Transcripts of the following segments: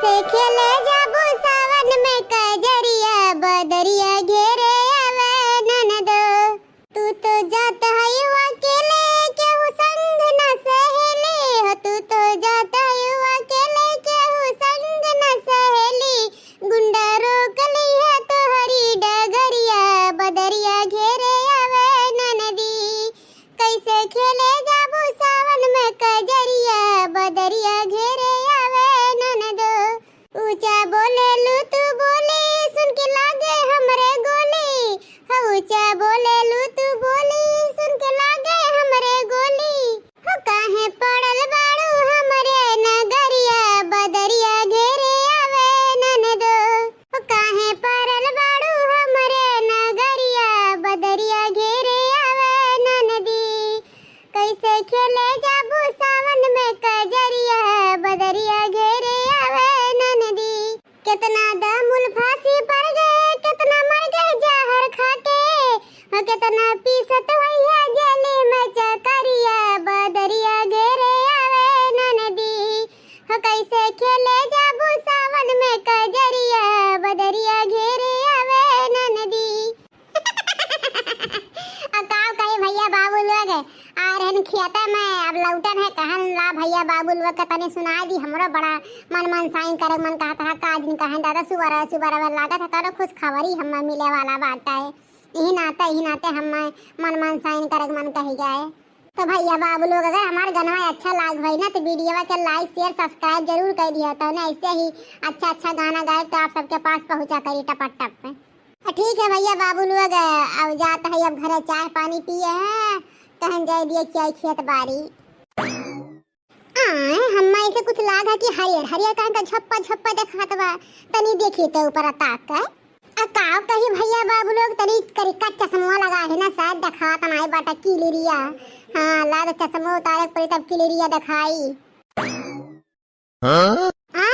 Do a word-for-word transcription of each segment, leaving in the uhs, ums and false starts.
से खेले जाबू सावन में कजरिया, बदरिया घेरे आवे ननदो। तू तो जात हयू अकेले, केहू संग न सहेली हो। तू तो जात हयू अकेले, केहू संग न सहेली। गुंडा रोक लिहे तोहरी डगरिया, बदरिया घेरे आवे ननदी। कैसे खेले जाबू सावन में कजरिया, बदरिया घेरे आवे ननदो। ऊंचा बोलेलू तू बोली, सुन के लागे हमरे गोली। हो ऊंचा बोलेलू तू बोली, सुन के लागे हमरे गोली। हो काहे पड़ल बाड़ू हमरे नगरिया, बदरिया घेरे आवे ननदो। हो काहे पड़ल बाड़ू हमरे नगरिया, बदरिया घेरे आवे ननदी। कैसे खेले जाबू सावन में कजरिया, बदरिया घेरे आवे ननदी। केतना दमुल फांसी पर गए, केतना मर गए जहर खाके, हो केतना पीसत होइहे जेल में चकरिया, बदरिया घेरे आवे ननदी। हो कैसे खेले जाबू सावन में कजरिया, बदरिया घेरे आवे ननदी। अब का कही भैया बाबू लोग, आ रहन खेते में, अब लौटन है, कहन ला भैया बाबू लोग के तनी सुनाई दी, हमरो बड़ा मन मनसाइन करे मन कहत है, का दिन कहन दादा, सुबह सुबह लागत है कौनो खुशखबरी हमें मिले वाला बाटे। यही नाते, यही नाते हमें मन मनसाइन करे मन कही गए। तो भैया बाबू लोग, अगर हमार गनवा अच्छा लाग होई ना, तो वीडियोवा के like, share, subscribe जरूर कर दिया, तो ना ऐसे ही अच्छा अच्छा गाना गाए तो आप सबके पास पहुँचा करी टपट टप पे। आ, ठीक है भैया बाबू लोग, अब जात है अब घरे चाय पानी पिए हैं, कहन जाए दिए क्या खेत बाड़ी। आए, हम्मा ऐसे कुछ लाग है कि हरियर हरियर कहाँ का झप्पा झप्पा देखात बा, तनी देखी तो ऊपर ताक के। आ का कही भैया बाबू लोग, तनी करिका चश्मा लगा है ना, शायद देखात नाई बाटा किलिरिया। हाँ, ला तो चश्मा उतारे के पड़ी तब किलिरिया देखाई। हाँ? आ?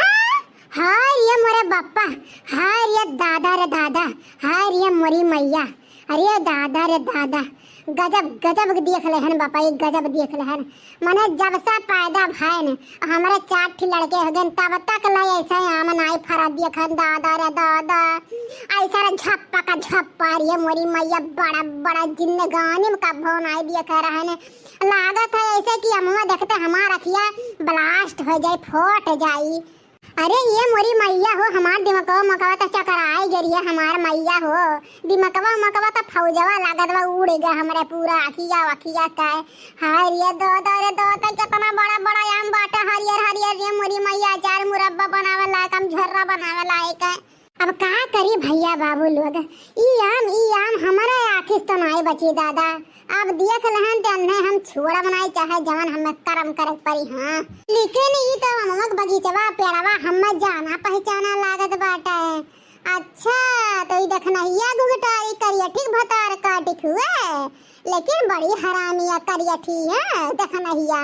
हाय रे मोरे बापा, हाय रे दादा रे दादा, हाय रे मोरी मैया, अरे दादा रे दादा, गजब गजब देख लेहन बापा, ये गजब देख लेहन। मने जब से पैदा भयन, हमरे चार ठी लड़के हो गए, तब तक ले ऐसे आम नाई फरा देखे दादा रे दादा। ऐसा रे झप्पा का झप्पा रे मोरी मैया, बड़ा बड़ा जिंदगानी में कभो नाई देखे रहने। लागत है ऐसे कि अमुआ देखते हमार अखिया blast हो जाए, फट जाई। अरे ये मोरी मैया हो, हमार दिमकवा मकवा त चकराए गे रिया हमार मैया हो। दिमकवा मकवा त फौजवा लागत बा, उड़ गया हमरे पूरा अखिया वखिया का। हाय रे दो दो रे दो, त कितना बड़ा बड़ा आम बाटा, हरियर हरियर रे मोरी मैया, अचार मुरब्बा बनावे लायक, हम झर्रा बनावे लायक है। अब का करी भैया बाबू लोग, ई आम, ई आम हमारे आँखी से तो नाई बची दादा। अब देख लहन ते अन्हे हम छोड़ब नाई, चाहे जवन हमें करम करे परी, हाँ। लेकिन ई तो अमवा के बगीचवा, पेड़वा हमें जाना पहचाना लागत बाटे। अच्छा, तो ई देखनहिया घुघटारी करिया ठीक भतार काटिक हुए, लेकिन बड़ी हरामिया करिया ठी है देखनहिया।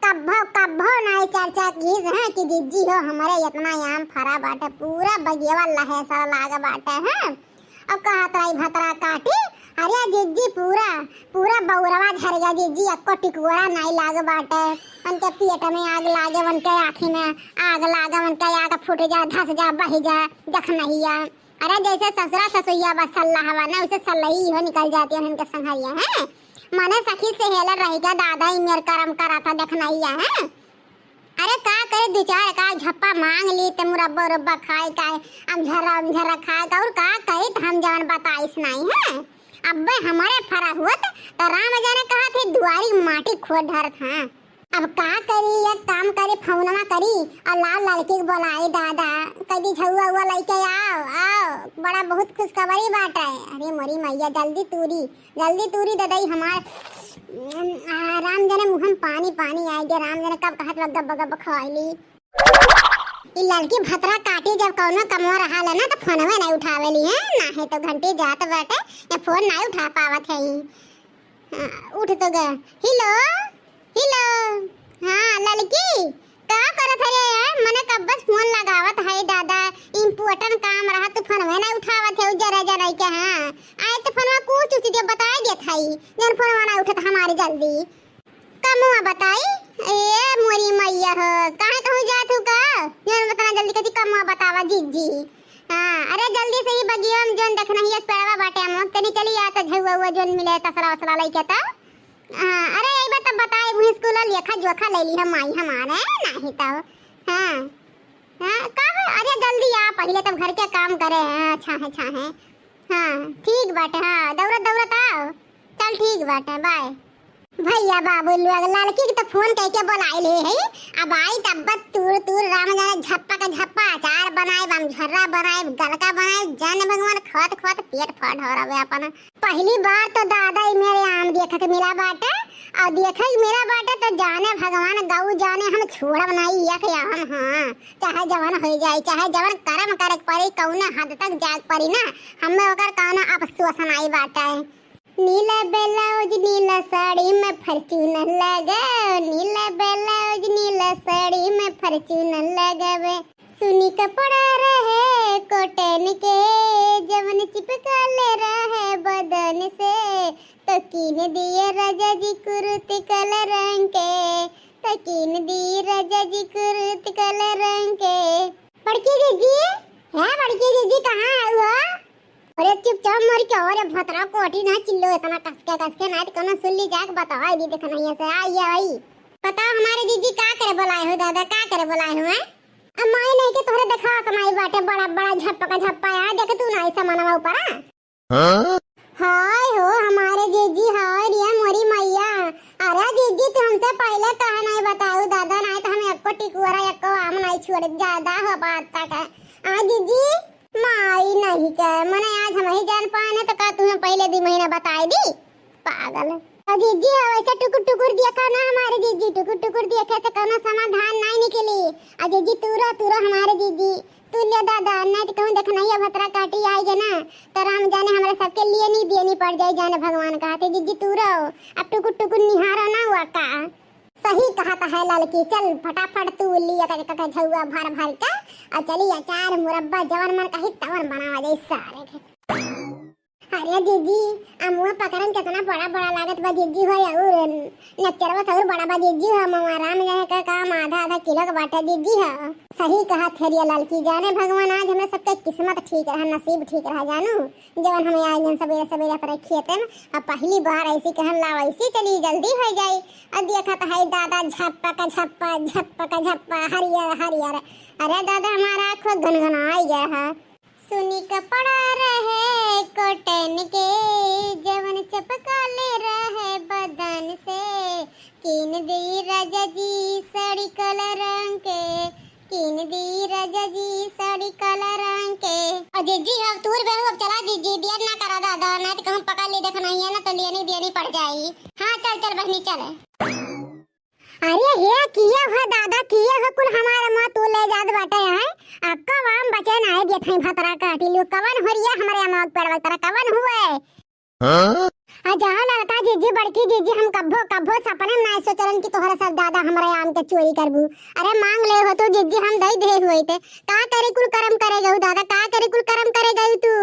कब्भो, कब्भो नाई चर्चा कीस हैं कि जिज्जी हो हमरे इतना आम फरा बाटे, पूरा बगियवा लहेसर लाग बाटे हैं। अब कहत रही भतरा काटी, अरे जिज्जी पूरा, पूरा बौरवा झर गया जिज्जी, एक्को टिकोरा नाई लाग बाटे। उनके पेट में आग लागे, उनके आँखी में आग लागे, उनके आग फूट जा, धस जा, बह जा, देखनहिया। अरे जैसे ससुरा ससुइया बा सल्ला हवा ना, उसे सल्लई हो निकल जाती है उनके संघरिया हैं। मने सखी सहेलर रही का दादा, ई मेर करम करा था देखनहिया हैं। अरे का करे, दू चार का झप्पा मांग ली ते मुरब्बा उरब्बा खाए का, अमझरा उमझरा खाए का, और का करे त हम जवन बताइस नाई हैं। अब्बे हमारे फरा हुआ त, त राम जाने कहा थे दुआरी माटी खोद ढरत हाँ। अब का करी, एक काम करी, फोनवा करी और लाल लड़की के बोलाई दादा, कदी झउआ उआ लइके आओ, आओ, बड़ा बहुत खुशखबरी बाटे। अरे मोरी मैया, जल्दी तूरी, जल्दी तूरी ददई हमार। आ, राम जने मुँह में पानी पानी आए गे, राम जने कब कहत बा गब गब खवाइली। ई लड़की भतरा काटी जब कौनो कमवा रहा ले ना तो फोनवे नहीं उठावेली है, ना है तो घंटी जात बाटे, ये फोन नहीं उठा पावत है ई। हाँ, उठ तो गए। हेलो, हेलो। हाँ, ललकी, का करत है रे? मने कब से फोन लगावत है दादा, important काम रहा, तू फोनवे नहीं उठावत है, जरा जरा के। हाँ, आए तो फोनवा कुछ उच दे, बताई देत है, जन फोनवा ना उठत हमारी जल्दी। कमुआ बताई, ए मोरी मैया हो, काहे कहूँ जात हूँ का? जन बतना जल्दी, कहती अम्मा बतावा जिज्जी। हाँ, अरे जल्दी से ही बगिया में जोन देखना ही एक पेड़वा बाटे अम्मा, तनी चली आ तो झउआ उआ जोन मिले तसरा वसरा लइके तो। हाँ, अरे यही बात बताए, वही स्कूल लेखा जोखा ले ली हम आई हमारे, नहीं तो। हाँ, हाँ, कब? अरे जल्दी आ, पहिले तब घर के काम करे। हाँ, अच्छा है, अच्छा है। हाँ, ठीक बाटे, हाँ, दौड़त दौड़त आओ। चल ठीक बाटे, बाय। भैया बाबू लोग लड़की के तो फोन कइके बोलाइ ले है, अब आई तब तूर तूर राम जाने झप्पा का झप्पा अचार बनाए, बम झर्रा बनाए, गलका बनाए, जाने भगवान खत खत पेट फट हो रहे अपन। पहली बार तो दादा ई मेरे आम देखे के मिला बाटे, और देखे के मिला बाटे तो जाने भगवान गऊ जाने हम छोड़ब नहीं एक आम। हाँ, चाहे जवन हो जाए, चाहे जवन कर्म करे के पड़ी, कौने हद तक जाए के पड़ी ना, हमें ओकर कौनो अफसोस नहीं बाटे। नीला ब्लाउज नीला साड़ी में फॉर्च्यूनर लगे, नीला ब्लाउज नीला साड़ी में फॉर्च्यूनर लगे। सुनी कपड़ा रहे कॉटन के, जवन चिपकल रहे बदन से, तो कीन दिए राजा जी कुर्ती काला रंग के, तो कीन दिए राजा जी कुर्ती काला रंग के। बड़की दीदी, है बड़की दीदी, कहाँ है वो? अरे चुपचाप मर के, अरे भतरा कोठी ना चिल्लो इतना कसके कसके, ना तो कोनो सुन ली जाके बताओ दी देख नहीं से आई है भाई। बताओ हमारे जीजी का करे बोलाए हो दादा, का करे बोलाए हो हैं? अब माई नहीं के तोहरे देखा कमाई बाटे बड़ा बड़ा झप्पा का झप्पा है, देख तू ना ऐसा मनवा ऊपर आ। हाँ? हाय हो हमारे जीजी, हाय रे मोरी मैया। अरे जीजी तू हमसे पहले काहे नहीं बताऊ दादा, नहीं तो हम एको टिकुरा एको आम नहीं छोड़ ज्यादा हो बात तक है। आ जीजी माई नहीं के, मने आज हम ही जान पाए न, तो का तुम्हें पहले दो महीना बताई दी? पागल। और जीजी हो, ऐसे टुकुर टुकुर देखा ना हमारे जीजी, टुकुर टुकुर देखे से कोनो समाधान नहीं निकली। और जीजी तू रहो, तू रहो हमारे जीजी, तू ले दादा, नहीं तो कहूँ देख नहीं भतरा काटी आई गए ना, तो राम जाने हमारे सबके लिए नहीं देनी पड़ जाए, जाने भगवान का हाथे। जीजी तू रहो, अब टुकुर टुकुर निहारो ना हुआ का। सही कहत है ललकी, चल फटाफट तू लिया का कटा झउआ भर भर के, और चली अचार मुरब्बा जवन मन कही तवन बनावा जाई सारे के। अरे जीजी, अमुआ पकड़न कितना बड़ा बड़ा लागत बा जीजी हो, और नच्चरवा से और बड़ा बा जीजी हो, अमुआ राम जाने का काम आधा आधा किलो के बाटे जीजी हो। सही कहत है रे ललकी, जाने भगवान आज हमरा सबके किस्मत ठीक रहा, नसीब ठीक रहा जानू। जवन हम आए जन सबेरे सबेरे अपने खेते में, अब पहली बार ऐसी कहन लाओ, ऐसी चली जल्दी हो जाई। अब देखत है दादा झप्पा का झप्पा, झप्पा का झप्पा, हरियर हरियर। अरे दादा हमारा आँख गनगनाई गया है। सुनी कपड़ा रहे कॉटन के, जवन चपकाले रहे बदन से, कीन दी राजा जी साड़ी काला रंग के, कीन दी राजा जी साड़ी काला रंग के। और जीजी, अब तूर बेहू, अब चला जीजी, देर ना करा दादा, नहीं तो कहूँ पकड़ ली, देख नहीं है ना, तो लेनी देनी पड़ जाई। हाँ, चल, चल बहनी, चल। अरे हे, किया हो दादा, किया हो कुल हमारे मुँह तू ले जात बाटे हैं? अक्को आम बचे ना है, देखाई भतरा काटी लू, कवन हो रिया हमारे अमवा के पेड़वा के तरह, कवन हुए? हाँ? आ जहाँ लड़का जीजी, बड़की जीजी, हम कब्बो, कब्बो सपने में नाय सोचलन कि तोहरा सब दादा हमरा आम के चोरी करबू। अरे मांग ले हो तू जीजी, हम दई दे हुए थे। का करे कुल करम करे गऊ दादा, का करे कुल करम करे गऊ तू?